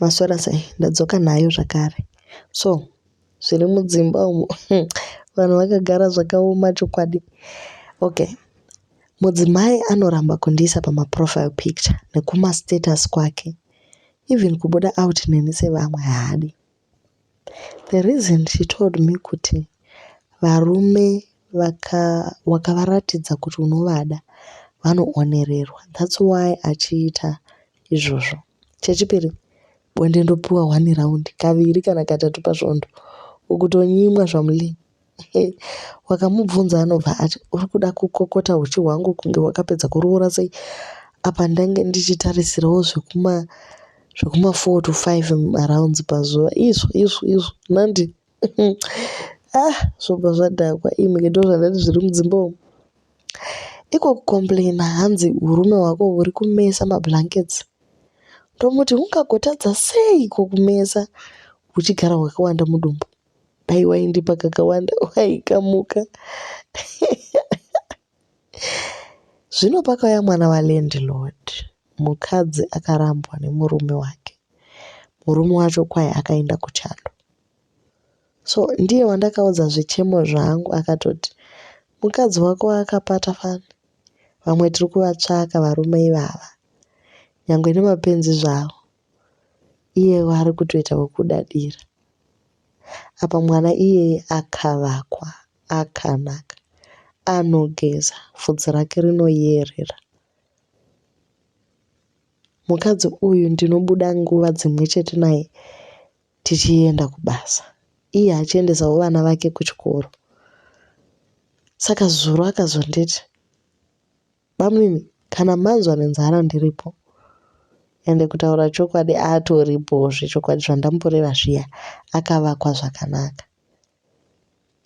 Maswera sei? Ndadzoka nayo zvakare. So, zviri mudzimba umu vanhu vakagara zvakaoma chokwadi. Okay. Mudzimai anoramba kundiisa pamaprofile picture nekumastatus kwake. Even kubuda out neni sevamwe haadi. The reason she told me kuti varume vaka wakavaratidza kuti unovada vanoonererwa. That's why achiita izvozvo. Chechipiri, bonde ndopiwa one round kaviri kana katatu pasvondo. Ukutonyimwa zvamuli. Wakamubvunza anobva ati uri kuda kukokota huchi hwangu kunge wakapedza kuroora sei? Apa ndange ndichitarisirawo zvekuma zvekuma 4 to 5 marounds pazuva. Izvo izvo izvo nandi. Ah, zvobva zvadhakwa imi ndozvandati zviri mudzimba umu. Iko kucomplaina hanzi urume hwako huri kumesa mablankets. Ndomuti ungagotadza seiko kumesa huchigara hwakawanda mudumbu. Dai waindipa kakawanda waikamuka. Zvino pakauya mwana walandlord, mukadzi akarambwa nemurume wake. Murume wacho kwai akaenda kuchando. So ndiye wandakaudza zvichemo zvangu akatoti mukadzi wako akapata fani. Vamwe tiri kuvatsvaka varume ivava. Nyangwe nemapenzi zvavo. Iye ari kutoita wekudadira. Apa mwana iyeye akavakwa, akanaka, anogeza, bvudzi rake rinoyerera. Mukadzi uyu ndinobuda nguva dzimwe chete naye tichienda kubasa. Iye achiendesawo vana vake kuchikoro. Saka zuro akazonditi, bamunini kana manzwa nenzara ndiripo. Ende kutaura chokwadi atoripozve chokwadi zvandamboreva zviya akavakwa zvakanaka.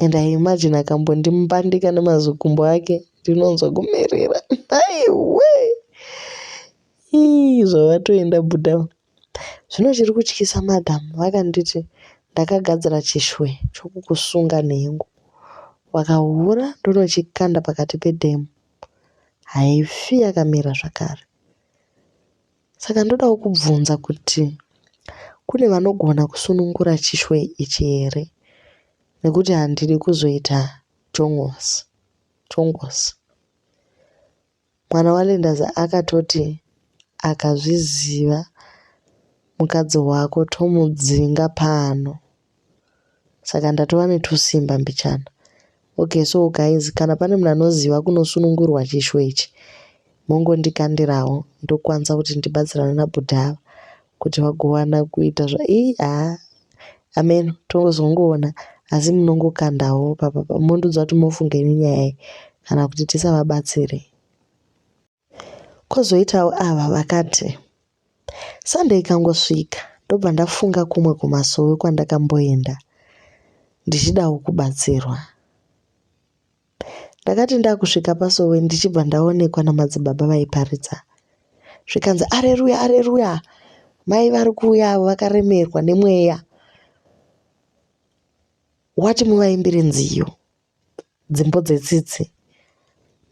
And I imagine akambondimbandika nemazikumbo ake ndinonzwa kumerera. Maiwe! Ii zvavatoenda bhuda. Zvino chiri kutyisa madam vakanditi ndakagadzira chishwe chokukusunga nhengo. Wakahura ndonochikanda pakati pedhemu. Haifi yakamira zvakare. Saka ndodawo kubvunza kuti kune vanogona kusunungura chishwe ichi here? Nekuti handidi kuzoita jongosi. Jongosi. Mwana waLindas akatoti akazviziva mukadzi wako tomudzinga pano. Saka ndatova netusimba mbichana. Okay so guys kana pane munhu anoziva kunosunungurwa chishu ichi mongondikandirawo ndokwanisa kuti ndibatsirane nabhudhi ava kuti vagowana kuita zva ii haa ameno tozongoona asi munongokandawo papapa mondiudza kuti mofungei nenyaya iyi kana kuti tisavabatsire. Kozoitawo ava vakati Sunday ikangosvika ndobva ndafunga kumwe kumasowe kwandakamboenda ndichidawo kubatsirwa. Ndakati ndakusvika pasowe ndichibva ndaonekwa namadzibaba vaiparidza. Zvikanzi areruya areruya mai vari kuuya avo vakaremerwa nemweya. Wati muvaimbire nziyo. Dzimbo dzetsitsi.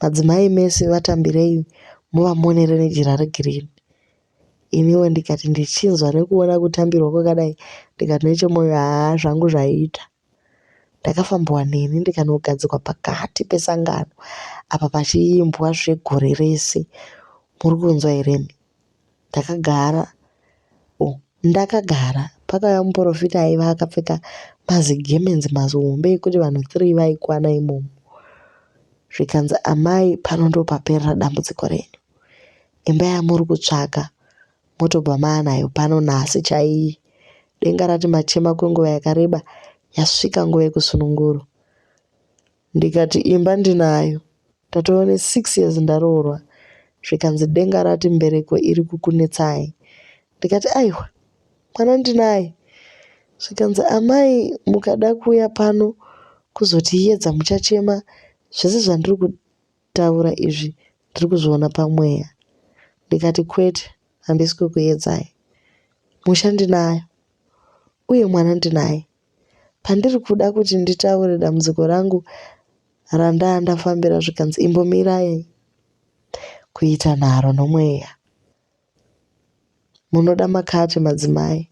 Madzimai mese vatambirei muvamonere nejira regirini. Iniwo ndikati ndichinzwa nekuona kutambirwa kwakadai ndikati nechemoyo haa zvangu zvaita. Ndakafambiwa neni ndikanogadzikwa pakati pesangano apa pachiimbwa zvegore rese. Muri kunzwa here imi? Ndakagara oh ndakagara pakauya muporofita aiva akapfeka mazigemenzi mazihombe ekuti vanhu 3 vaikwana imomo. Zvikanzi amai pano ndopaperera dambudziko renyu. Imba yamuri kutsvaka motobva maanayo pano nhasi chaiye. Denga rati machema kwenguva yakareba yasvika nguva yekusunungurwa. Ndikati imba ndinayo ndatova nesix years ndaroorwa zvikanzi denga rati mbereko iri kukunetsai. Ndikati aiwa mwana ndinaye. Zvikanzi amai mukada kuuya pano kuzotiyedza muchachema zvese zvandiri kutaura izvi ndiri kuzviona pamweya. Ndikati kwete handisi kukuyedzai. Musha ndinayo uye mwana ndinaye. Pandiri kuda kuti nditaure dambudziko rangu randaa ndafambira zvikanzi imbomirai kuita nharo nomweya. Munoda makati madzimai.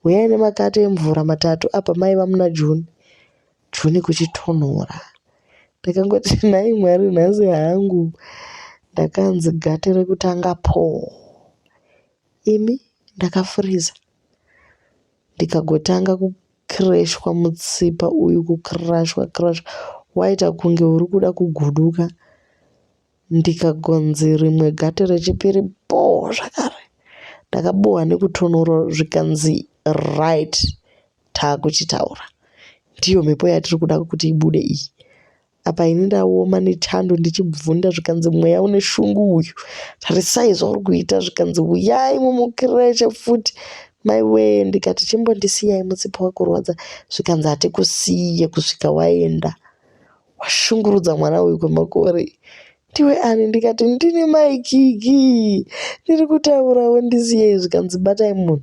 Huyai nemakate emvura matatu apa maiva muna June. June kuchitonhora. Ndakangoti nhai Mwari nhasi hangu ndakanzi gate rekutanga poo. Imi ndakafuriza ndikagotanga kukreshwa mutsipa uyu kukrashwa krashwa waita kunge uri kuda kuguduka. Ndikagonzi rimwe gate rechipiri bhoo zvakare. Ndakabohwa nekutonhorwa zvikanzi right taakuchitaura. Ndiyo mhepo yatiri kuda kuti ibude iyi. Apa ini ndaoma nechando ndichibvunda zvikanzi mweya une shungu uyu. Tarisai zvauri kuita zvikanzi huyai mumukireche futi. Maiwee ndikati chimbondisiyai mutsipa wakurwadza zvikanzi hatikusiye kusvika waenda. Washungurudza mwana uyu kwemakore. Ndiwe ani? Ndikati ndini mai Kiki. Ndiri kutaurawo ndisiyei zvikanzi batai munhu.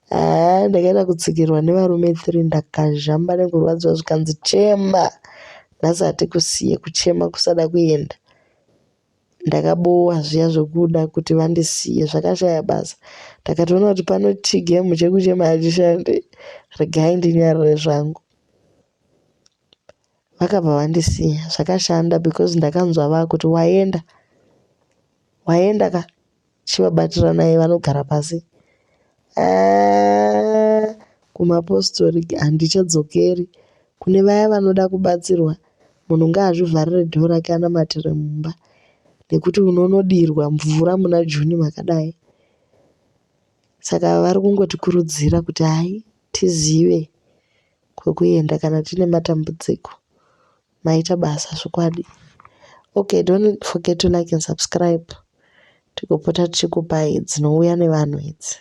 Haa ndakaita kutsikirwa nevarume 3 ndakazhamba nekurwadziwa zvikanzi chema. Nhasi hatikusiye kuchema kusada kuenda. Ndakabowa zviya zvekuda kuti vandisiye zvakashaya basa. Ndakatoona kuti pano chigemu chekuchema hachishande. Regai ndinyarare zvangu. Vakabva vandisiya zvakashanda because ndakanzwa vakuti waenda waenda ka chivabatiranai vanogara pasi haa kumapostori handichadzokeri kune vaya vanoda kubatsirwa munhu ngaazvivharire dhoo rake anamatire mumba nekuti unonodirwa mvura muna June makadai saka vari kungotikurudzira kuti hai tizive kwekuenda kana tine matambudziko. Maita basa zvokwadi. Okay, don't forget to like and subscribe. Tigopota tichikupai dzinouya nevanhu idzi.